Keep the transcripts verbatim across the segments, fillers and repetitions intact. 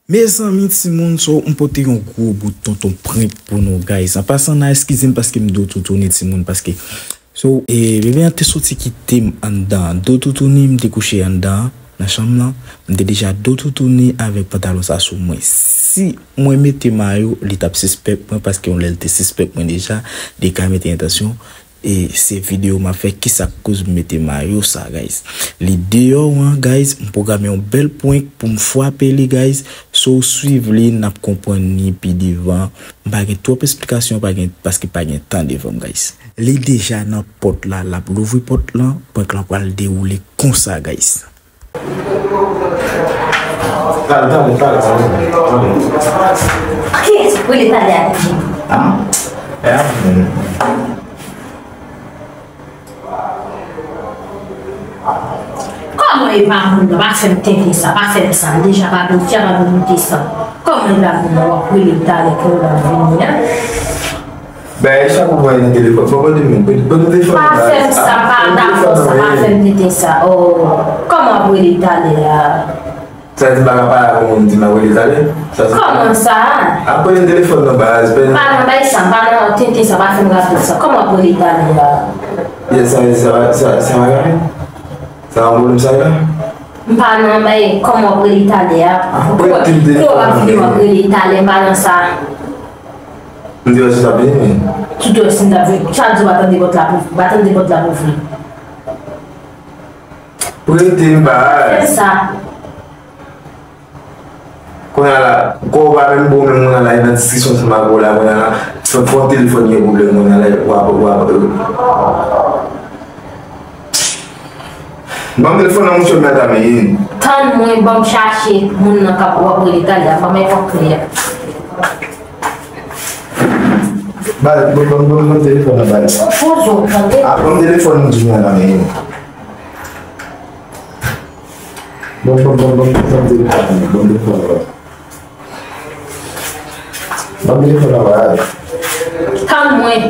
Mezanmi, timoun, so, m pote yon gwo bout tonton prank pou nou, guys. An pasan, n a eskize m paske m dwe toutouni, timoun, paske, so, e, bebe an te soti kite m anndan. Dwe toutouni, m te kouche anndan, nan chanm lan. M te deja dwe toutouni avèk pantalon sa sou mwen. Si mwen mete mayo, li t ap sispèk mwen, paske yon lè l te sispèk mwen deja, li ka mete entansyon. E se videyo m ap fè, kisa k koz m mete mayo sa, guys. Li deyò an, guys, m pwograme yon bèl prank pou m frape li, guys. So w swiv li, n ap konprann li pi devan. M pa gen twòp esplikasyon, pa gen, paske pa gen tan devan m, guys. Li deja nan pòt la, l ap louvri pòt lan, prank lan pral dewoule konsa, guys. Talè, talè, talè, talè, talè. Kiyès ou rele talè a deja? Ah, e a mwen. Kòman e pa moun nan? Pa fè m tenten sa, pa fè m sa. Deja pa konfyan, pa konfyan sa. Kòman e pa moun nan w ap rele talè pou w ap vini an? Ben, e sa pou mwen nan telefòn. Fò mwen di men, ban m telefòn nan. Pa fè m sa, pa dapò sa, pa fè m tenten sa. Oh, kòman w ap rele talè a? Sa di m pa ka pale ak yon moun di m ap rele talè? Sa se kòman sa? Ap pran telefòn nan baz, pa nan bay sa, pa nan tenten sa, pa fè m rapid sa. Kòman w ap rele talè a? Yè, sa, sa, sa, sa va gade? Sa yon pwoblèm sa la? M pa nan bay kòman w ap rele talè a. Ah, kou ap vini w ap rele talè, m pa nan sa. M di w si t ap vini. Tout wè si m t ap vini. Chak jou w pa tande pòt la pou, w pa tande pòt la pou ouvri. Prete m pa. Fè sa. Kounye a la, kò w pa menm bon, menm moun nan la, nan diskisyon ansanm ak ou la, kounye a la, fè, fè yon telefòn gen pwoblèm, kounye a la, w ap, w ap, ban m telefòn nan, monchè, m mèt a meye. Tann mwen, ban m chache moun nan k ap w ap rele talè a, ban m enpòte a. Ba, ban, ban, ban, ban m telefòn nan, ba. Poze w, tande. Ah, ban m telefòn nan, Jimmy, nan men. Ban, ban, ban, ban, ban m telefòn nan, ban m telefòn nan. Ban m telefòn nan, ba. Tann mwen.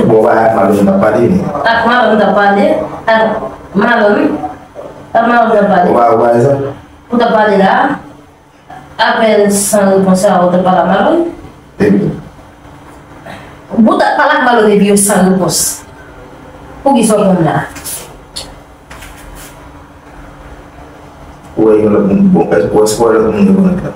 Bon, ba, ak Malone n ap pale, men. Ak Malone n ap pale? Ak Malone? Ak Malone n ap pale? Ou pa, ou pa wè sa? Ou t ap pale la? Apèl san repons sa, ou t ap pale ak Malone? Epi? Ou t ap pale ak Malone epi yo san repons. Poukisa w konn la? Ou wè yon lòt moun, bon, èske, ou èske ou wè lòt moun yo konn la?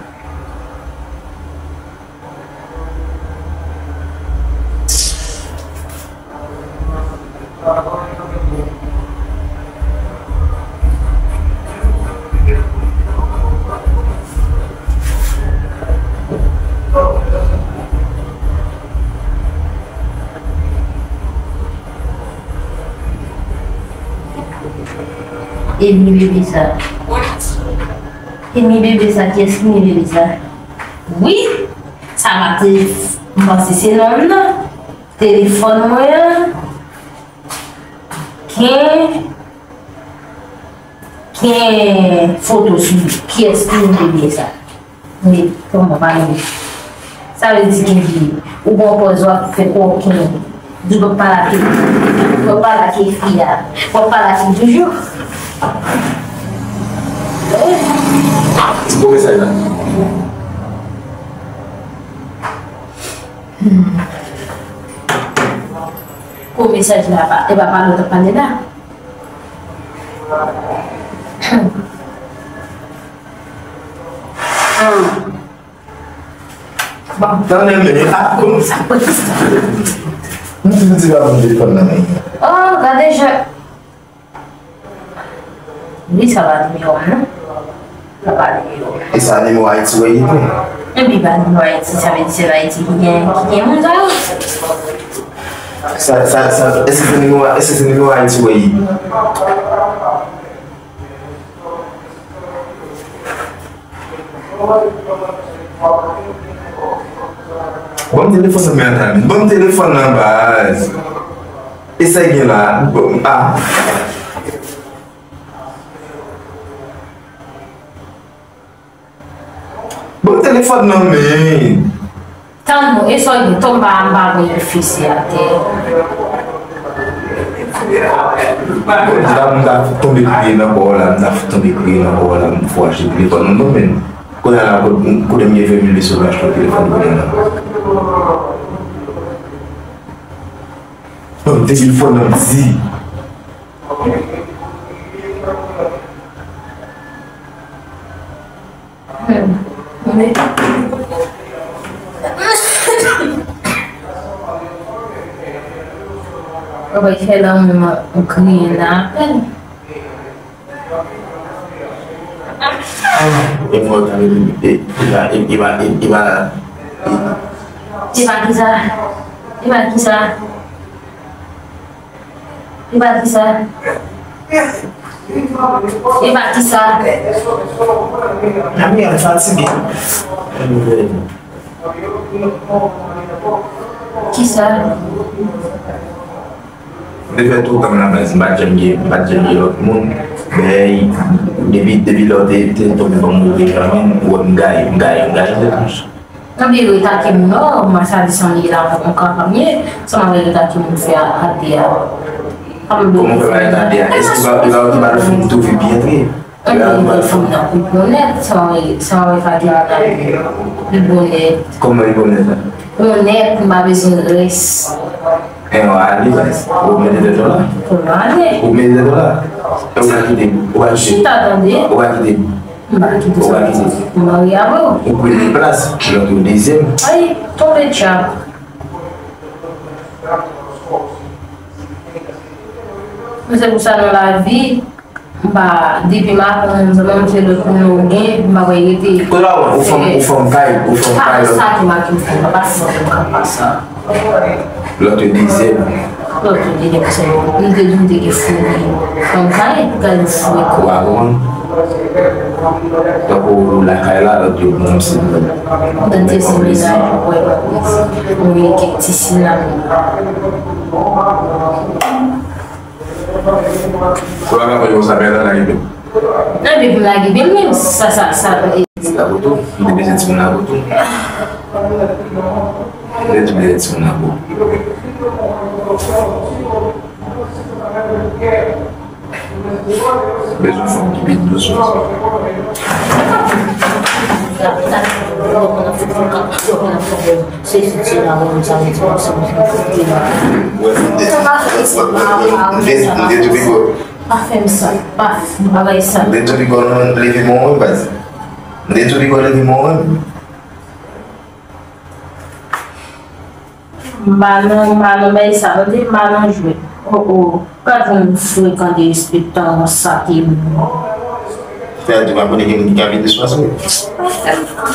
Emi bebe sa. Emi bebe sa, kiyès ki Emi bebe sa? Wi, sa pa te, m panse se nonm nan. Telefòn mwen an gen, gen foto sou li. Kiyès ki Emi bebe sa? Men, kòman pa gen? Sa vle di gen vi. Ou gon pòz w ap fè koken. Di w p ap pale ak, w ap pale ak fi a. W ap pale ak li toujou. Ti kou mesaj la. Hmm. Kou mesaj la, pa, e pa pale w t ap pale la. Hmm. Bon. Tande men, a konn sa. M di, m di pa ban m telefòn nan men. Oh, gade jan. Wi, sa pa nimewo m, non. Sa pa nimewo m. E sa nimewo Ayiti wè ye tou? Epi pa nimewo Ayiti, sa vle di se nan Ayiti ki gen, ki gen moun sa yo? Sa, sa, sa, èske se nimewo, èske se nimewo Ayiti wè ye? Ban m telefòn nan, men, ata, men. Ban m telefòn nan, baz. E sa gen la. Bon, ah. Ban m telefòn nan, men. Tann mwen, e sa w gen, tonm pa, m pa wè yon fese atè. Bon, di la, m ta tonbe kriye nan bò la, m ta tonbe kriye nan bò la, m fò achte telefòn. Non, non, men, kounye a la, kote, kote m gen ven mil peso pou m achte yon telefòn kounye a la? Bon, m te telefòn nan di. Ou bay fè lanmou m griyen nan apèn. E mwen, e, e, e pa, e, e pa, e, e pa, e pa. E pa kisa? E pa kisa? E pa kisa? E pa kisa? Gabriel fatige. Kisa? M te fè tout tan m nan baz, m pa t janm gen, m pa t janm gen lòt moun. Men, depi, depi lè w te, te tonbe ban m move jan, men, ou wè m gaye, m gaye, m gaye, m te touche. Tanpri retake m non, m a sali san li la pou konka pa m ye, san m a retake m fè a, a de a. Kòman fè pa retake a? Èske li pa, li pa, li pa fin twouve byen tre? Li pa fin twouve fanm nan kou bonèt, san m a retake m nan li bonèt. Kòman li bonèt la? Bonèt, m pa bezwen rès. E w ale, baz. Ou mete tèt ou la? Ou ale. Ou mete tèt ou la? E w pa kite, ou pa kite. Chita tande. Ou pa kite. M pa kite sa. Ou pa kite. M marye avè w. Ou premye plas, lòt yo dezyèm. Ay, tonbe tchap. Men se pou sa nan lavi, m pa, depi m aprann, zanmi m se lòt moun ou gen, m pa pral rete. Kote w aprann? Ou fanm, ou fanm kay, ou fanm kay lòt. Pa sa ki make m fanm, pa sa, pa sa. Lòt yo dezyèm. Lòt yo dezyèm, se m te di m te gen founi. Fanm kay, gade founi. Ou pa konprann? Tankou lakay la, lòt yo bon, se bon. Mwen te se mizay, mwen pa plezi. Mwen gen kèk ti sinam. Ou pa ka fè yon sa, men la, lage pen. Nan men pou lage pen, men sa, sa, sa. Laboto, m te bezwen timoun laboto. M te bezwen timoun laboto. Bezwen fanm ki pi dous. Se siti la wè m sa vle di konsa. Wè, m te, wè, wè, wè, m te, m te tou pi gwo. Pa fè m sa, pa fè m bagay sa. M te tou pi gwo nan leve men w, baz. M te tou pi gwo leve men w. M pa nan, m pa nan bay sa, tande, m pa nan jwèt. Oh, oh. Gad yon frekan derespektan sa ki. Fè di pa konnen gen moun ki ka vin sou asou. Pa fè m sa,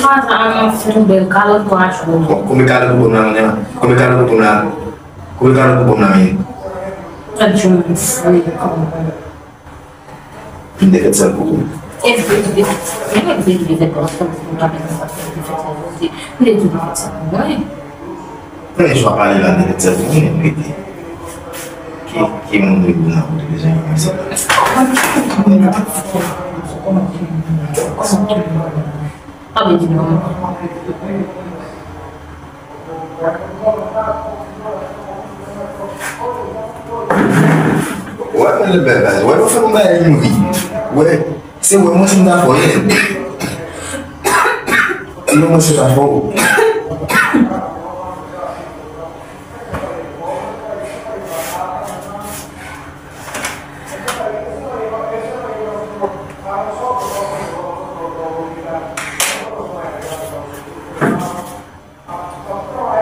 non, se yon bèl kalòt pou achte. Bon, konbyen kalòt ou ban m la, menm? Konbyen kalòt ou ban m la? Konbyen kalòt ou ban m la, menm? Gad yon frekan. M te fèt sèl pou ou. E m te di, e m te di, m te fèt sèl pou mwen. Men jan w pale la, m te fèt sèl pou mwen, m rete. Ki, ki moun dwe di nan kote bezwen yon mesye? Pa vle di non. Wè, men le bèl baz. Wè, nou fè nou bagay nou ri. Wè, se wè, mwen, si m ta fò, wi. Sinon, mwen, si m ta fò.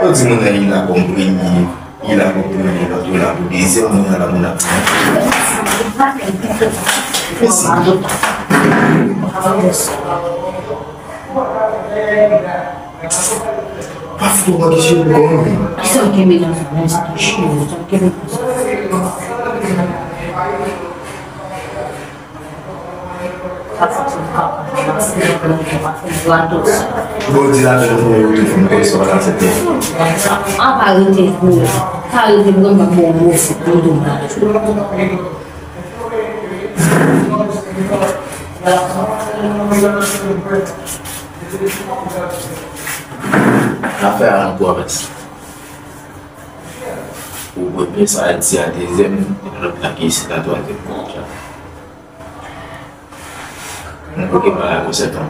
Yo di moun nan li la pou premye, li la pou premye, lòt yo la pou dezyèm, moun nan la pou la. Mèsi. Pa fout ou pran kèsyon pou kò w, men. Kisa w kenbe nan zòn nan, sa ki chire, sa w kenbe konsa. Sa fòk se pou kaka, se pou kaka, se pou kaka. Bon, di la, men nou fè yon telefòn, konn sa w aksepte. An pa rete pou, pa rete pou mwen, mwen, mwen, mwen. Afè a nan pwovens. Ou premye, sa a di a dezyèm, epi lòt la ki isit la twazyèm. Mwen bloke pa la pou sèt an.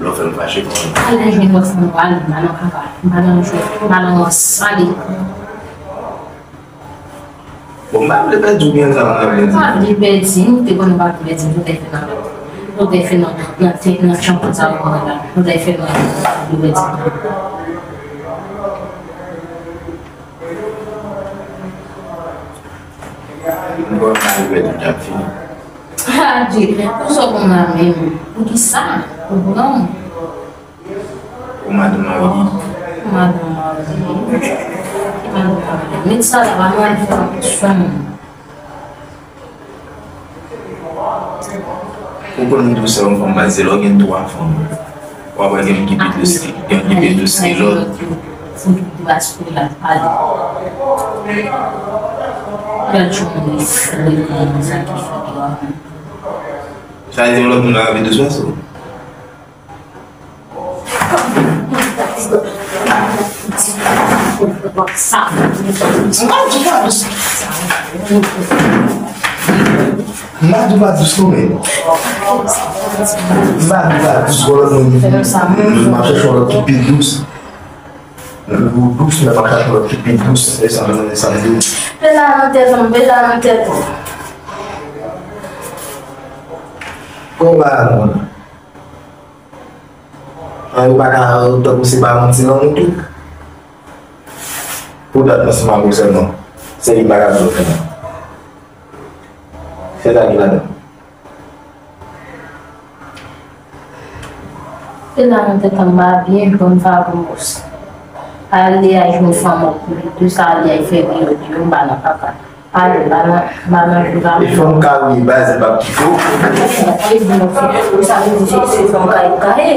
Lè w fè m fache, fò m. Ale jwenn lòt fanm, w ale, m pa nan kaka, m pa nan jwèt, m pa nan rans, ale. Bon, m pa vle pèdi w byen sa, mwen vle di. M pa vle pèdi, m te konnen w pa vle pèdi, nou te fè nan, nou te fè nan, nan, nan chanpay sa w la, nou te fè nan, nou te pèdi. Mwen pa vle pèdi, m t ap fini. Adye, pou sa w konn la menm, poukisa? Ou pran? Ou madanm marye. Ou madanm marye. Ou madanm marye. Met sa la, pa mwen fè ankesyon. Ou konn m tou sè yon fanm pase lè w gen twa fanm. W ap wè gen ki pi dous, gen ki pi dous ke lòt. Fout ou tou baskou la, pale. Gad jan moun li fou, li konn sa ki fè twa fanm. Sa vle di yon lòt moun la pi dous pase w? M pa di w pa dous. M pa di w pa dous non, men. M pa di w pa dous, gwo lòt moun di, m ap chèche yon lòt ki pi dous. Ou dous, men m ap chèche yon lòt ki pi dous. E sa m, e sa m di w. Pela nan tèt ou, pela nan tèt ou. Kòman w pa la non? An, ou pa ka, tankou se pa manti nan moun tou. Pou dat nan siman pou sèlman. Se li m pa ka di w fè non. Se sa ki ladan. Se la nan tèt an ba byen, bon favor. Ale a jwenn fanm an pou li tou sa, ale a fè vye yo di yo, m pa nan kaka. Ale, m pa nan, m pa nan jougaman. E fanm ka wi, baz, m p ap kite w. E bon, ou sa vle di se, se fanm ka wi, ka ye.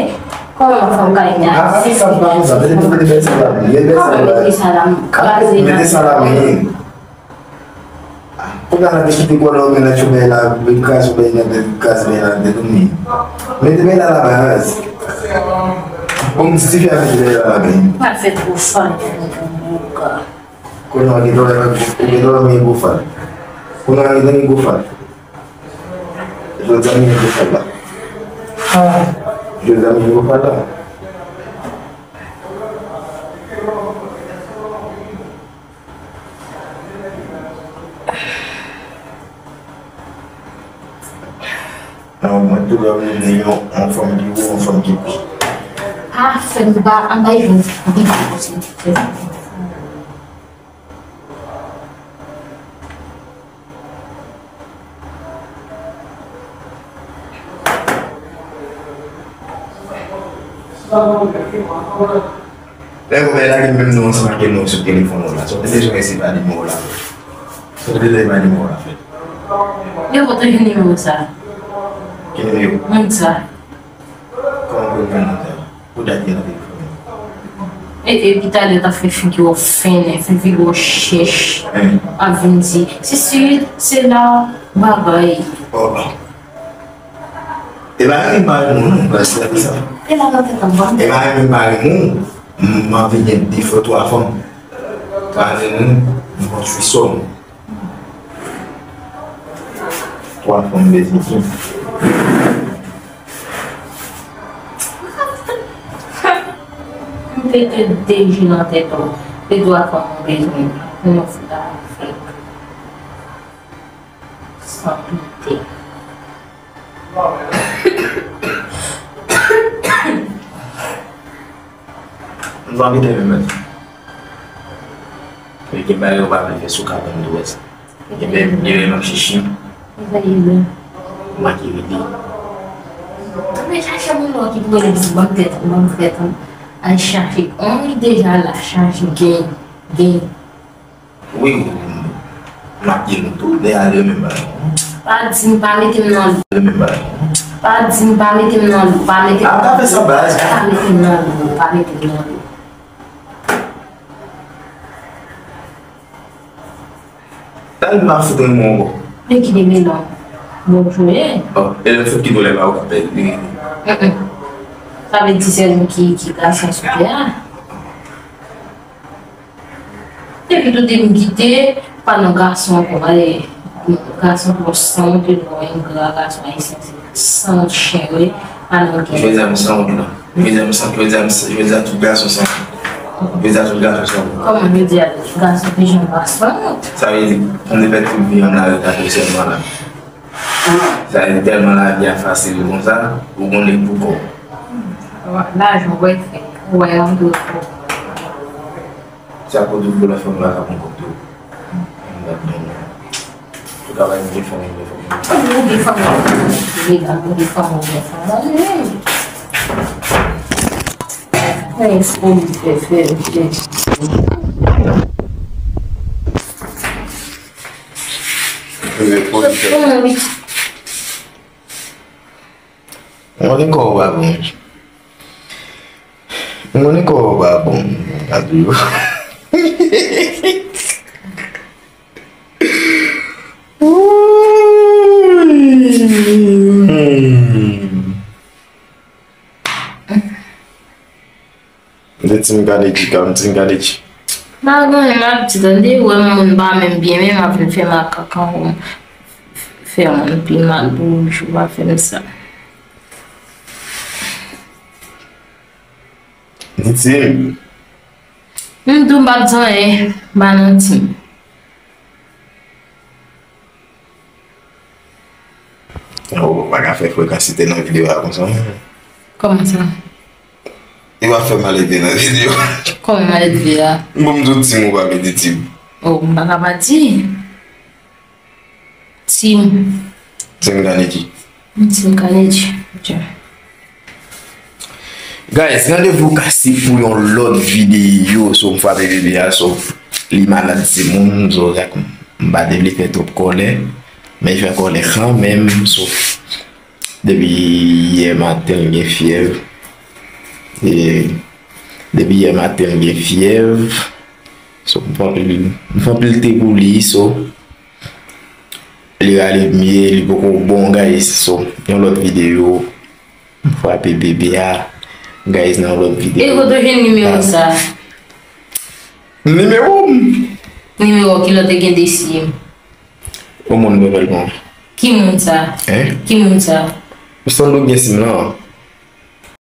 Kòman fanm ka wi a? Ah, sa m pa konn sa. Mete, mete, mete sa la, mete sa la. Mete sa la, mete. Kounye a la te kite kò la, ou gen nèg sou bèy la, li kraze bèy nan tèt, li kraze bèy la nan tèt, ou menm. Mete bèy la la baz. Bon, m di tifi a mete bèy la la baz. Pa fè twò fal pou mwen, bouka. Kounye a gen dòlè, ou gen dòlè, men gwo fal. Kounye a gen dòlè, gwo fal. Jodi a, men gwo fal la. Ah. Jodi a, men gwo fal la. Non, mwen tou lè m di yon, yon fanm ki wo, yon fanm ki pi. Ah, fè m ba, an bay vin. Lè yo bay lage menm non ansanm ak non sou telefòn ou la. Sa w te bezwen eseye pa nimewo la. Sa w te bezwen pa nimewo la, fèt. Yo pote nimewo sa. Ki nimewo? Moun sa. Kòman pou l jwenn moun sa? Pou dat li nan telefòn. E, epi talè w ta fè figi w fennen, fè figi w chèch. Ap vin di, se si, se la, bagay. Oh. E pa renmen m pa renmen w non, baz, se sa. E la nan tèt an ban. E pa renmen m pa renmen w, m anvi gen de fanm, twa fanm. Pa renmen w, m konstwi sò m. Twa fanm bezwen tou. M pete de je nan tèt ou. Se twa fanm ou bezwen. Pou nou fout avèk. San pite. M pa anvi tande mèt. Gen bagay yo pa vle fè sou kabann tou wè sa. Gen bagay, gen bagay m ap chèche. M a ki rele. Mwen chache moun nan ki pou rele m ban m tèt, ban m tèt. Al chache. On li deja la chache gen, gen. Wi, wi, wi. M ap di nou tou, lè a lè menm bagay. Pa di m pa mete m nan lou. Lè menm bagay. Pa di m pa mete m nan lou, pa mete m nan lou. A, pa fè sa baz. Pa mete m nan lou, pa mete m nan lou. Sa li pa fout renmen w ankò. Men ki de melon? Bon jwe. Bon, e lè fout ki dwòl la ou ka pèdi. Mm, mm. Sa vle di sèl nou ki, ki gason sou tè a. Epi tou di m kite, pa nan gason ankò, ale, gason twò sanwont, yo twò engra, gason ayisyen se sanwont chen yo ye, pa nan gason. Jodi a m sanwont la. Jodi a m sanwont, jodi a m, jodi a tout gason sanwont. Jodi a tout gason sanwont. Kòman jodi a gason pi jan pa sanwont? Sa vle di, m te fè tout vi m nan reta sèlman la. Sa vle di tèlman lavi a fasil konsa, ou konnen pou kò. Lajan wè fè, ou wè antre kò. Sa kote ou voye fanm la ka pran kòb tou. Mwen pa t donn. Ou travay mwen gen fanm, mwen gen fanm. Ou gen fanm, ou gen fanm, ou gen fanm. Mwen espoli fè fè. Mwen espoli fè. Mwen gen kò ou pa bon. Mwen gen kò ou pa bon. Gade yo. De Team Kaneki, kam Team Kaneki. Pa gen anyen m ap di, tande, wè moun pa menm byen, men m ap vin fè makak ankò. Fè moun pi mal pou ou, jou pa fè m sa. Di Team. M di w m p ap di anyen, m pa nan Team. Ou pa ka fè frekansite nan videyo a konsa. Kòman sa? Li pa fè malete nan videyo. Kòman malete a? Bon, m di w Team ou pa vle di Team. Oh, m pa ka pa di. Team. Team Kaneki. Team Kaneki. Ok. Guys, randevou kase pou yon lòt videyo. So, m frape bebe a, so, li malad timoun, so, sa k m pa te vle fè twòp kòlè, men li fè kòlè kanmenm, so, depi yè maten l gen fyèv, e, depi yè maten l gen fyèv, so, m fè anpil, m fè anpil te pou li, so, li rale mye, li poko bon, guys, so, yon lòt videyo, m frape bebe a, guys, nan yon lòt videyo. E kote w jwenn nimewo sa? Nimewo m? Nimewo ki lòt te gen de sim? Yon moun nouvèlman. Ki moun sa? Hein? Ki moun sa? Sandro gen sim lan.